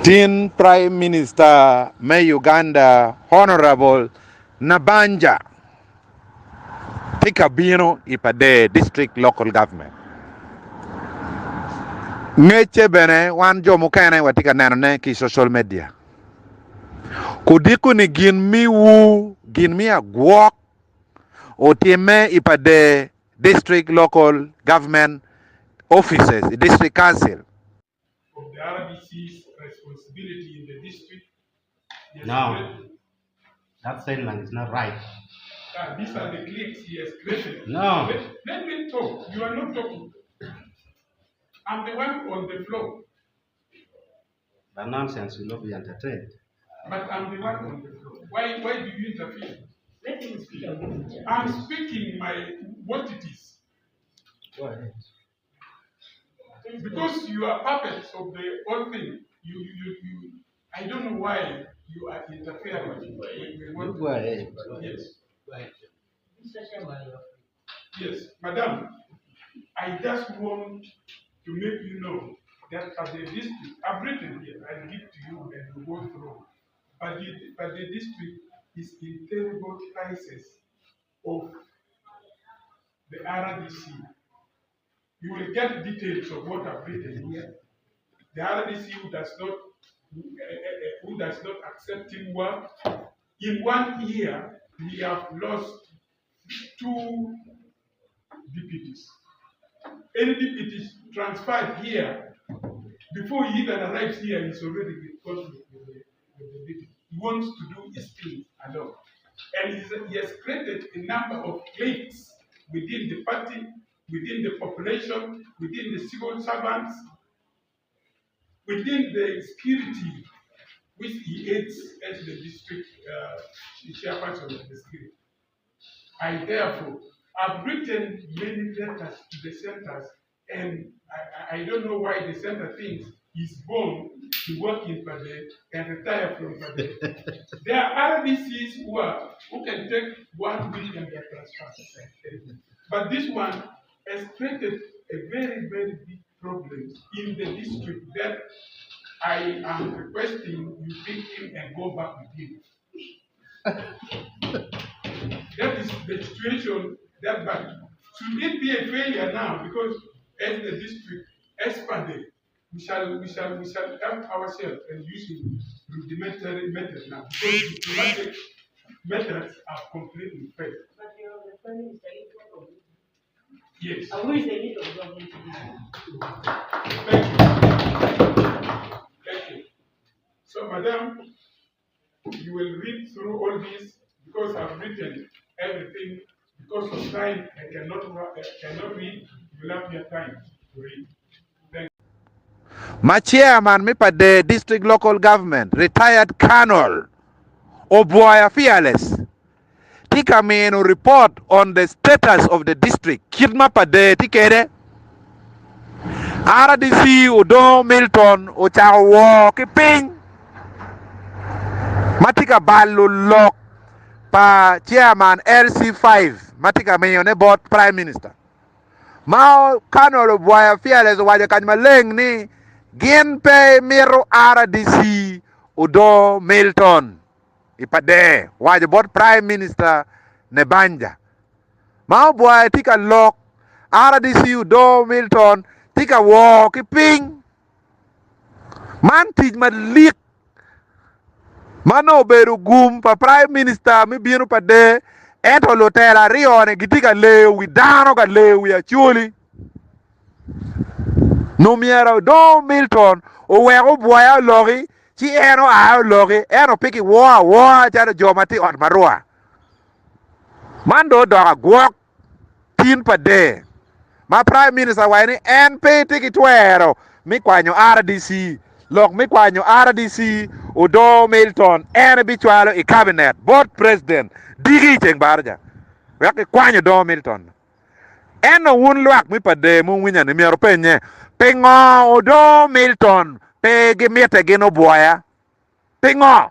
Tin Prime Minister me Uganda Honourable Nabanja tye ka bino i Pader District Local Government. Ngecce bene wan jo mukene watye ka nenone ki i social media. Kudiko-ni gin miwu gin me agwok otimme i Pader District Local Government Offices i District Council. of the RDC's responsibility in the district. He has No, created, that statement is not right. ah, these are the cliques he has created. No. Let, let me talk. You are not talking. I'm the one on the floor, The nonsense will not be entertained. but I'm the one on the floor. Why, why do you interfere? Let him speak and go to jail. I'm speaking my what it is. Go ahead. Because you are puppets of the whole thing. You, you, you, I don't know why you are interfering with, with, with You what. go ahead. Go ahead. Yes. Go ahead. Mr. Chairman, you are free. Yes, madam, I just want to make you know that at the district, I've written here, I'll give to you and you go through. But the, but the district is in terrible crisis of the RDC. You will get details of what I've written here. The RDC who does not who, eh, eh, eh, who does not accept teamwork. In one year, we have lost two deputies. Any deputy transferred here, before he even arrives here, he's already with, got with, with, the, with the deputy. He wants to do his thing alone. And he's, he has created a number of cliques within the party, within the population, within the civil servants, within the security, which he aids as the district uh, chairperson of the security. I therefore have written many letters to the centers, and I, I I don't know why the center thinks he's born to work in Pader and retire from Pader. There are RDCs who are who can take one week and they are transferred. But this one has created a very, very big problem in the district that I am requesting you pick him and go back with him. That is the situation that but should it be a failure now because as the district expanded, we shall we shall we shall help ourselves and using rudimentary methods now because diplomatic methods are completely failed. But you are the prime minister in front of you. Yes. And who is the leader of government today? Thank you. Thank you. So, madam, you will read through all this because I've written everything. Because of time, I cannot, I cannot read. You will have your time to read. Thank Ma chairman me Pader District Local Government, retired Colonel Obwoya Fearless, tye ka mino report on the status of the district kit ma Pader tye kwede. RDC Odongo Milton ocako woo ki piny ma tye ka balo lok pa chairman LC5 ma tye ka miyone bot Prime Minister. Ma Colonel Obwoya Fearless owaco kany maleng ni gin pe mito RDC Odongo Milton i Pader owaco bot Prime Minister Nebanja ma obwoye tye ka lok RDC Odongo Milton tye ka woo ki piny man tic malik ma nongo obedo gum pa Prime Minister me bino Pader ento lutela aryo-ni gitye ka leyo wi dano ka leyo wi Acholi nongo myero Odongo Milton owek obwoya oloki Ci en oa oloki, ento pe kiwor awora calo jo ma tye i ot marwa. Man dong odoko agwok tin pa der ma Prime Minister owaco ni en pe tye ki twero me kwanyo RDC. Lok me kwanyo RDC Odoo Milton en ebicwalo i cabinet bot President diki i ceng baraja wek kikwany Odoo Milton. Ento wun lwak me pader ma wuwinya-ni myero wupenye, 'Pingo odoo Milton pe gimitte gin obwoya? Pingo?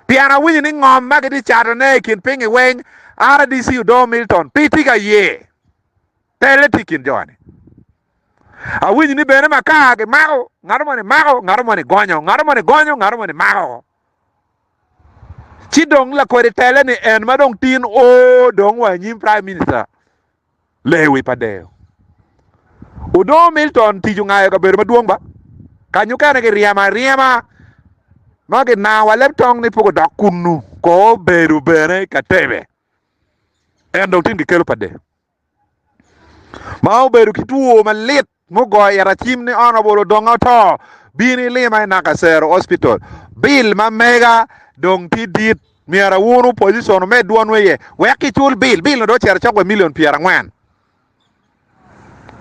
Pien awinyo ni ngom ma gitye catone i kin piny-ngi weng, RDC odoo Milton pe tye ka ye tele tye i kin jo-ni. Awinyo ni bene makar gimako, ngat moni mako, ngat moni gonyo, ngat moni gonyo, ngat moni mako. Ci dong lakodi tele ni en ma dong tin o dong wa i nyim Prime Minister lewi pa deyo. Odongo Milton tic ongayo kabedo madwong ba. Kany okene giryemo aryema ma ginango wa leb tong ni pe gudok kunnu ko obedo bene ka tebe. En dong tin gikelo pa deyo. Ma obedo ki two malit mugoyo ita cim ni Honourable Odonga oto, bin ilima i Nakasero Hospital. Bill ma mega dong tye dit, myero awunu position omed dwonwa iye wek kicul bill. Bill-ni dong ocito cok wa million pyerangwen.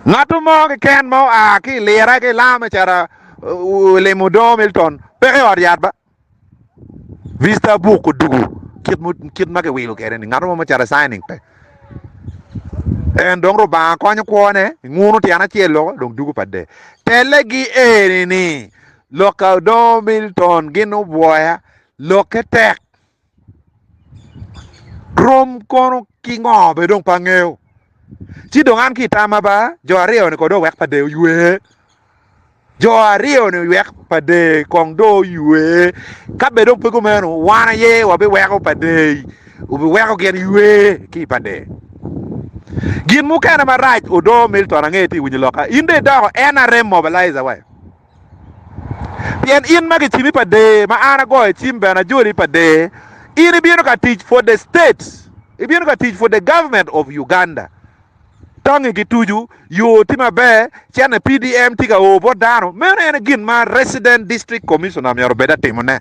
Ngat mo keken ma oa ki i lira ki i lam ocito olimo Odongo Milton peke i ot yat ba. Vista book odugu kit kit ma kiwilo kwede ni ngat mo ma ocito i signing pe. En dong Rubanga konyo kwone inguno tyen acel loko dong dugu pa de. Telle gi eni ni lok ka Odongo Milton gin obwoya lokke tek. Rom kono ki ngo bene dong pe angeyo. Ci dong an ki i tamma ba jo aryo ni kong dong owek pa de oywe. Jo aryo-ni oywek pa der kong dong oywe. Ka bed dong pe kumeno, wan aye wabiweko pa der, obiweko gin ywe ki i pa der. Gin mukene marac odoo Milton ange tye winyo lokka. In dong idoko NRM mobilizer wa. Pien in ma kicimi pa der ma an agoyo cim bene ajoli pa der, in ibino ka tic for the state, ibino ka tic for the government of Uganda. Tangi gitucu, yo tye maber, cente PDM tye ka o bot dano, meno en aye gin ma Resident District Commissioner myero obed atimone.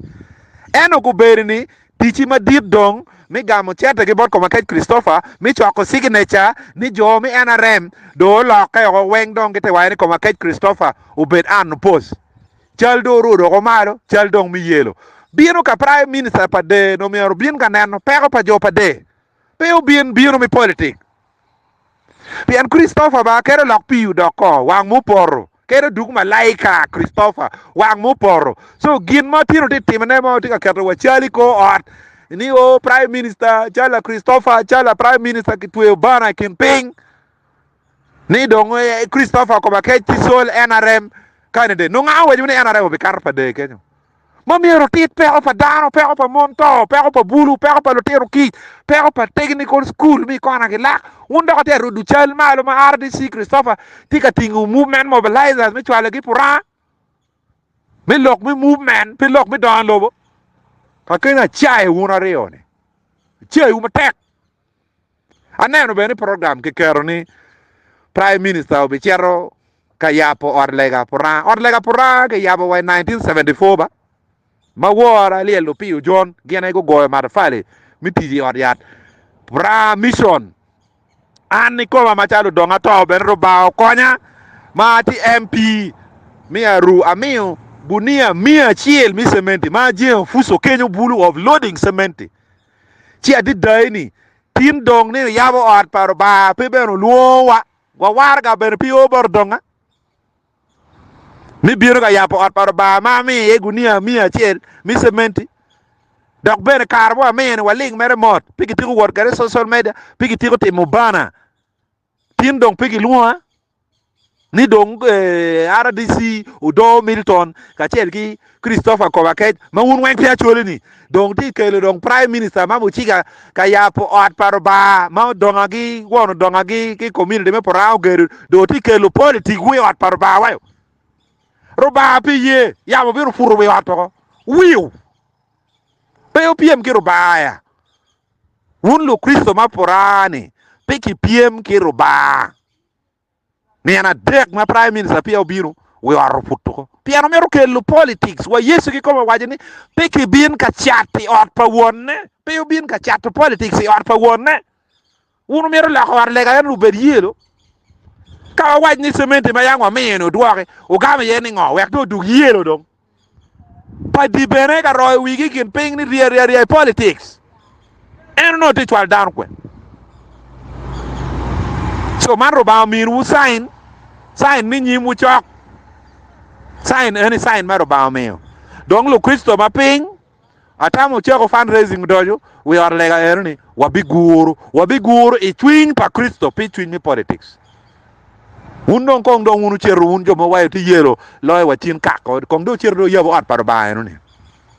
Ento gubedo ni ticci madit dong me gamo cente ki bot Komakec Christopher me coko cigineca ni jo me NRM dong olokke oko weng dong gite waco ni Komakec Christopher obed unopposed. Cal dong orudo oko malo, cal dong me yelo. Bino ka Prime Minister pa der nongo myero obin ka neno peko pa jo pa der. Pe obin bino me politik. Pien Christopher ba kede olok pii odok ko wang mupoto, kede odug malaika Christopher wang mupoto. So gin ma tino tye timone ma tye ka keto wa cal i kor ot ni o prime minister cal a Christopher cal a prime minister kitweyo bana i kin piny ni dong Christopher koma kec ci sol NRM candidate. Nongo nga owaco ni NRM obikato pa der kenyo. ma myero otit peko pa dano, peko pa mon to, peko pa bulu, peko pa lutino kic, peko pa technical school me i kona ki lak. Wun dok wutye ka rudo cal malo ma RDC Christopher tye ka tingo movement mobilizers me cwalogi Puranga me lok me movement pi lok me dongo lobo. Kakene acayo wun aryo-ni, acayowu matek. Aneno bene ni program kiketo ni Prime Minister obicito ka yabo ot lega Puranga. Ot lega Puranga kiyabo wa i 1974 ba ma wora Lyel Opiyo John gin aye gugoyo matafali me tic i ot yat Puranga Mission. An ikoma macalo dong ato bene Rubanga okonya ma atye MP me Aruu amiyo gunia miya acel me cementi ma ajengo fuso kenyo bulu of loading cementi. Ci adidai-ni, tin dong ni oyabo ot pa Rubanga pe bene olwongowa, wa waraga bene pe o bot odonga, mi bino ka yabo ot pa Rubanga ma amiyo iye gunia miya acel me cementi. Dok bene kare mo amiyo-ni waling mere mot, pe kitiko wot kwede i social media, pe kitiko timo bana. Tin dong pe gilwonga ni dong RDC Odoo Milton kacel ki Christopher Kobakec ma wun weng pe Acholi ni dong tye kelo dong Prime Minister ma Muciga ka yabo ot pa Rubanga ma odonga gi won odonga gi ki community me Puranga ogedo dong tye kelo politik wi ot pa Rubanga wayo. Rubanga pe ye yamo bino puto wi ot oko wiu pe opyem ki Rubanga ya. Wun Lukricito ma puranga-ni, pe kipyem ki Rubanga. Nino adek ma Prime Minister peya obino, wi ot oputo ko. Pien omito kelo politics. Wa Yecu kikome owaco ni pe kibin ka cat i ot pa wonne. Pe obin ka cato politics i ot pa wonne. Wun wumito loko ot lega ento obed yelo. Ka wawac ni cementi ma yam wamiyo-ni odwoki, wugamo iye ni ngo? Wek dong odug yelo dong. Padi bene ka royo wigi i kin piny ni rye rye rye i politics. En onongo tye cwalo dano kwe. So man Rubanga ominwu sign, sign ni nyimwu cok. Sign eni sign ma Rubanga omiyo. Dong Lukricito ma piny Atamo wucako fund raising odoco wi ot lega eno ni wabiguru, wabiguru i cwiny pa Kricito pe i cwiny me politics. Wun dong kong dong wun wucito wun jo ma wayo tye yelo loyo wa cin kako kong dong wucito dong wuyabo ot pa Lubanga eno ni.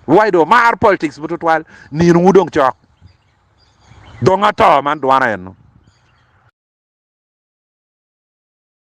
Wayo dong wumaro politics tutwal ninowu dong cok. Dong ato man dwana eno.